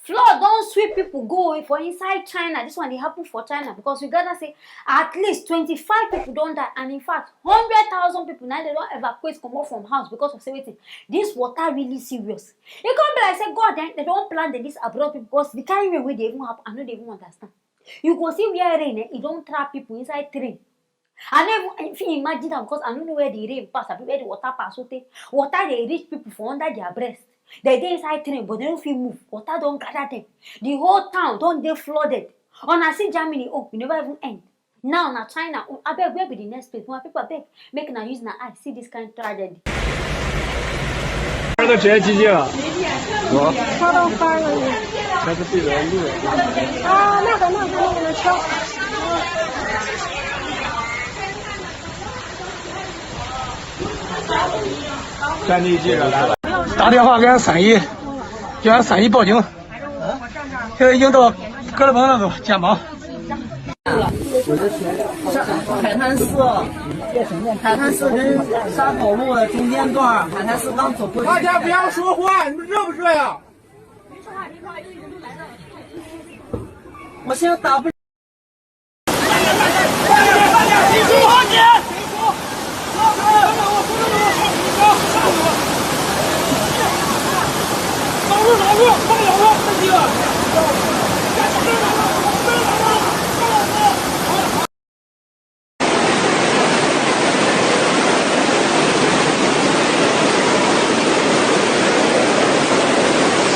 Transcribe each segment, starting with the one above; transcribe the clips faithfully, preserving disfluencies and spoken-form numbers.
Flood don sweep people go for inside China. This one dey happen for China because we gather say at least twenty-five people don die, and in fact, hundred thousand people na dem don evacuate comot from house because of say wetin, this water really serious. E come be like say God, eh, dem don plan the this abroad people because the kind rain wey dey even happen, I no dey even understand. You go see where rain, eh, e don trap people inside train. I no even fit imagine am because I no know where the rain pass, abi where the water pass. So tey water dey reach people for under their breast. Dem dey inside train, but dem no fit move. Water don gather dem. The whole town don dey flooded. Una see Germany own, e never even end. Now na China own. Abeg, where be the next place? My people, abeg, make una use una eye see this kind tragedy. 那个谁来接近啊？我。他都翻了。他是对人路。啊，那个那个那个车。在那接着来了。打电话给俺三姨，叫俺三姨报警。现在已经到哥伦邦了都，肩膀。海滩寺，海滩寺跟沙口路的中间段，海滩寺刚走过去。大家不要说话，你们热不热呀？我现在打不。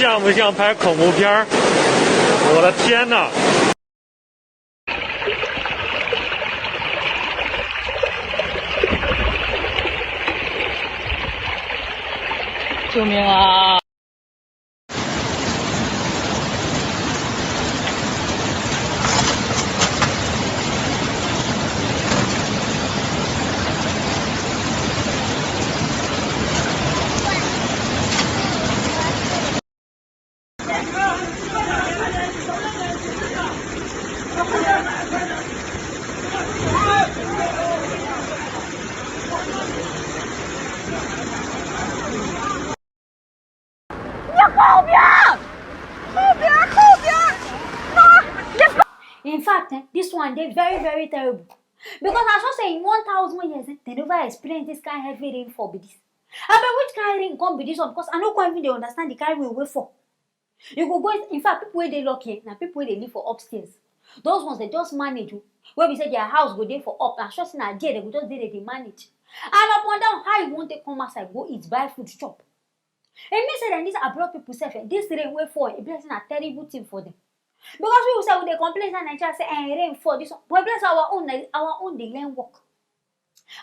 像不像拍恐怖片儿？我的天哪！救命啊！In fact, eh, this one dey very, very terrible. Because I sure say in one thousand years, eh, they never experience this kind heavy rainfall be this. Abeg, which kind rain come be this one? Because I no come even dey understand the kind rain wey fall. You go go, in fact, people wey dey lucky, eh, na people wey dey live for upstairs. Those ones, they just manage o. Wey be say their house go dey for up, I sure say na there they go just dey, they dey manage. And up and down, how you wan take come outside, go eat, buy food, chop? E mean say dem, this abroad people sef, eh, this rain wey fall, e be like say na terrible thing for them. Because people sef, we dey complain say Nigeria say, eh, rain fall, this one. But e be like say our own, na, our own dey learn work.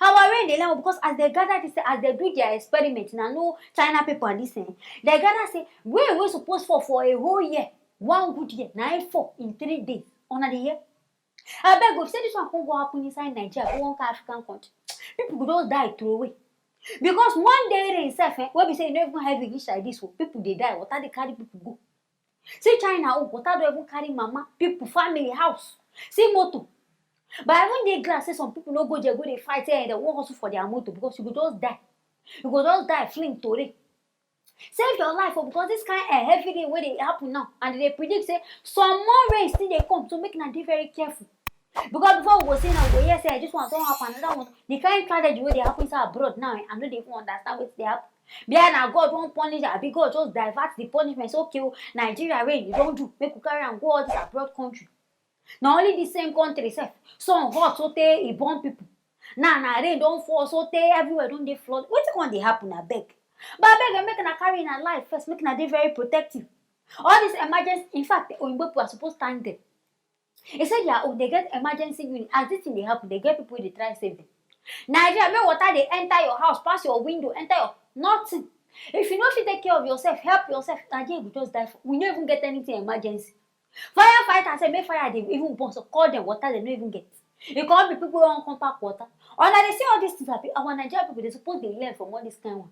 Our rain dey learn work because as they gather this, as they do their experiment, na no China people and this thing, they gather say rain wey suppose fall for a whole year, one good year, na im fall in three days. Una dey hear? Abeg o, if say this one come go happen inside Nigeria, go one kind African country, people go just die throway. Because one day rain sef, eh, wey be say e no even heavy reach like this o, people dey die, water dey carry people go. See China own, water don even carry mama, people, family, house. See motor. But I even dey glad say some people no go there go dey fight, eh, they wan hustle for their motor because you go just die. You go just die, fling tori. Save your life o, because this kind, eh, heavy rain wey dey happen now, and they predict say some more rain still dey come, so make una dey very careful. Because before we go see now, we go hear say, eh, this one don happen, another one. The kind tragedy wey dey happen inside abroad now, eh, I no dey even understand wetin dey happen. Be like na God wan punish, abi God just divert the punishment. Say, okay o, Nigeria rain, you don do, make we carry am go all this abroad country. Na only the same country sef, sun hot so tey e burn people. Now na rain don fall so tey everywhere don dey flood. Wetin come dey happen, abeg? But abeg, eh, make una carry una life first, make una dey very protective. All this emergency, in fact, oyinbo people are supposed to thank them. E say their own, they get emergency unit. As this thing dey happen, they get people wey dey try save them. Nigeria, make water dey enter your house, pass your window, enter your, nothing. If you no fit take care of yourself, help yourself. Nigeria go just die. For, we no even get anything emergency. Firefighter say make fire dey even burn, so call them, water they no even get. E come be people wey wan come pack water. Una dey see all these things, abi? Our Nigeria people, they suppose dey learn from all this kind one.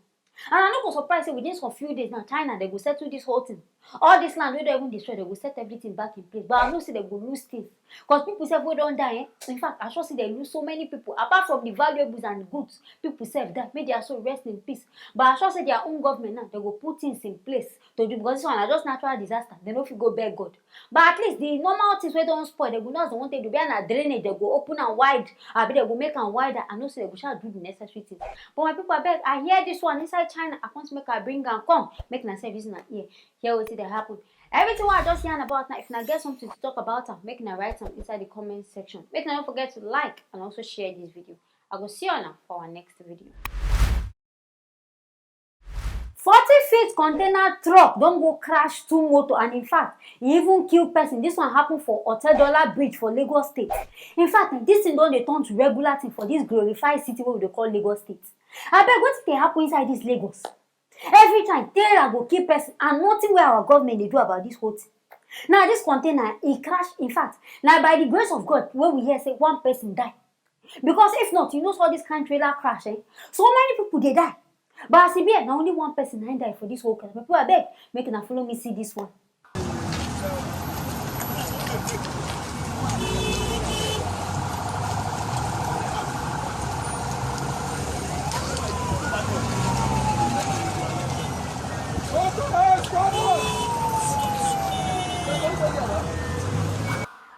And I no go surprise say within some few days now, China, they go settle this whole thing. All this land wey don even destroy, they go set everything back in place. But I know say they go lose things. Because people sef wey don die, eh? In fact, I sure say they lose so many people. Apart from the valuables and goods, people sef die. Make their soul rest in peace. But I sure say their own government now, they go put things in place to do, because this one na just natural disaster. They no fit go beg God. But at least the normal things wey don spoil, they go know as they want to do. Be na drainage, they go open am wide. Abi they go make am wider. I know say they go sha do the necessary things. But my people, abeg, I hear this one inside China. I come make I bring am come. Make una sef use una ear hear wetin dey happen. Everything wey I just yarn about now, if una get something to talk about am, make una write am inside the comment section. Make una no forget to like and also share this video. I go see una for our next video. Forty feet container truck don go crash two motor, and in fact, e even kill person. This one happen for Otedola Bridge for Lagos State. In fact, this thing don dey turn to regular thing for this glorified city wey we dey call Lagos State. Abeg, wetin dey happen inside this Lagos? Every time, trailer go kill person, and nothing wey our government dey do about this whole thing. Now, this container, e crash. In fact, na by the grace of God wey we hear say one person die. Because if not, you know, all this kind trailer crash, eh? So many people dey die. But as e be, na only one person na im die for this whole crash. People, abeg, make una follow me see this one.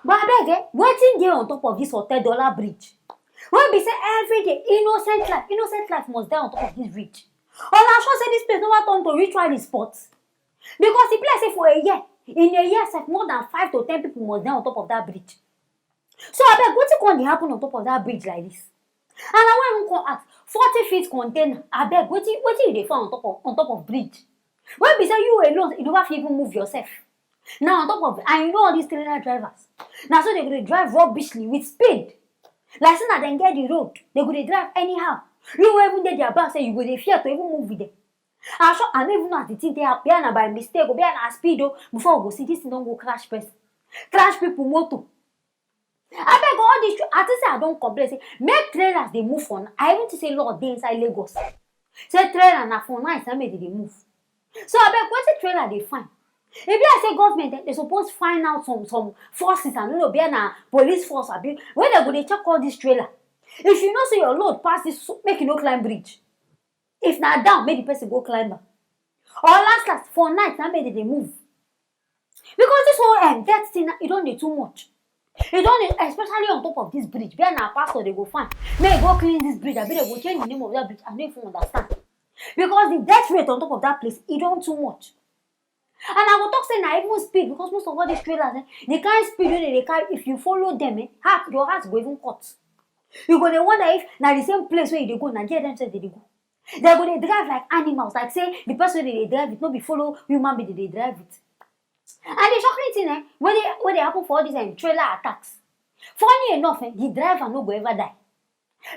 But abeg, eh, wetin dey on top of this Otedola Bridge? Wey be say every day, innocent life, innocent life must die on top of this bridge. Una sure say this place never turn to ritualist spot? Because e be like say for a year, in a year sef, more than five to ten people must die on top of that bridge. So abeg, wetin come dey happen on top of that bridge like this? And I wan even come ask, forty feet container, abeg, wetin, wetin you dey find on top of, on top of bridge? Wey be say you alone, you never fit even move yourself. Now on top of, and you know all these trailer drivers, na so they go dey drive rubbishly with speed. Like say na dem get the road, they go dey drive anyhow. You wey even dey their back, say you go dey fear to even move with them. I sure, I no even know as the thing take happen. Be na by mistake o, be na speed o. Before we go see, this thing don go crash person, crash people motor. Abeg, all this, I think say I don complain say make trailers dey move for now. I even think say law dey inside Lagos. Say trailer na for night na make they dey move. So abeg, wetin trailer dey find? E be like say government, eh, they suppose find out some, some forces, I no know, be na police force, abi, wey they go dey check all this trailer. If you know say your load pass this, so make you no climb bridge. If na down, make the person go climb am. Or last last, for night, na make they dey move. Because this whole, um, death thing, e don dey too much. E don dey, especially on top of this bridge. Where na pastor they go find? Make e go clean this bridge, abi they go change the name of that bridge? I no even understand. Because the death rate on top of that place, e don too much. And I go talk say na even speed, because most of all these trailers, eh, the kind speed wey they dey carry, if you follow them, eh, heart, your heart go even cut. You go dey wonder if na the same place where you dey go, na there themselves they dey go. They go dey drive like animals, like say the person wey they dey drive it, no be follow human being they dey drive it. And the shocking thing, eh, wey dey, wey dey happen for all these, eh, trailer attacks. Funny enough, eh, the driver no go ever die.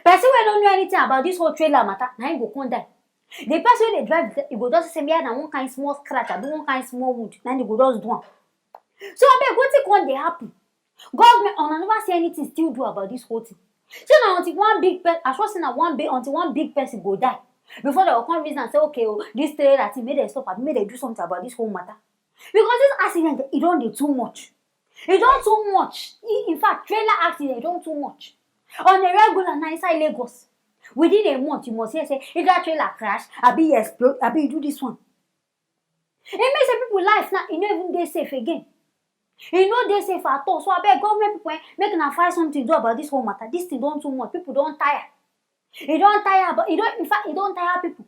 Person wey no know anything about this whole trailer matter, na him go come die. The person wey dey drive, e go just say, "Maybe na one kind small scratch, abi one kind small wound, na him go just do am." So abeg, wetin come dey happen? Government, una never see anything still do about this whole thing. So na until one big pe-, I sure say na one big, until one big person go die before they go come reason and say, "Okay, oh, this trailer thing, make they stop, abi make they do something about this whole matter." Because this accident, e don dey too much. E don too much. I-, in fact, trailer accident, e don too much. On a regular, na inside Lagos, within a month, you must hear say either trailer crash, abi e explode, abi e do this one. E mean say people life now, e no even dey safe again. E no dey safe at all. So abeg, government people, eh, make una find something do about this whole matter. This thing don too much. People don tire. E don tire, but e don, in fact, e don tire people.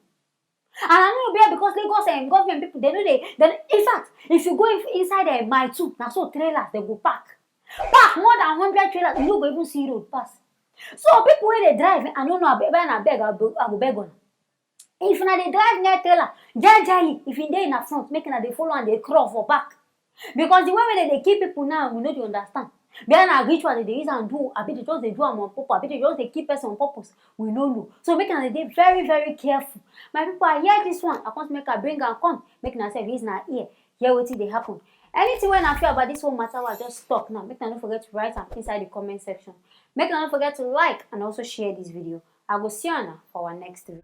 And I no know, because Lagos, um, government people, they no dey, they no, in fact, if you go in, inside, um, Mile Two, na so trailers they go park. Park more than hundred trailers, you no go even see road pass. So people wey dey drive, I no know, abeg, abeg, I beg, I go, I go beg una. If una dey drive near trailer, jejely, if e dey in front, make una dey follow and dey crawl for back. Because the way wey they dey kill people now, we no dey understand. Be na ritual they dey use am do, abi they just dey do am on purpose, abi they just dey kill person on purpose, we no know. So make una dey very, very careful. My people, I hear this one, I come make I bring am come, make una sef use una ear hear wetin dey happen. Anything wey una feel about this whole matter wey I just talk now, make una no forget to write am inside the comment section. Make una no forget to like and also share this video. I go see una for our next video.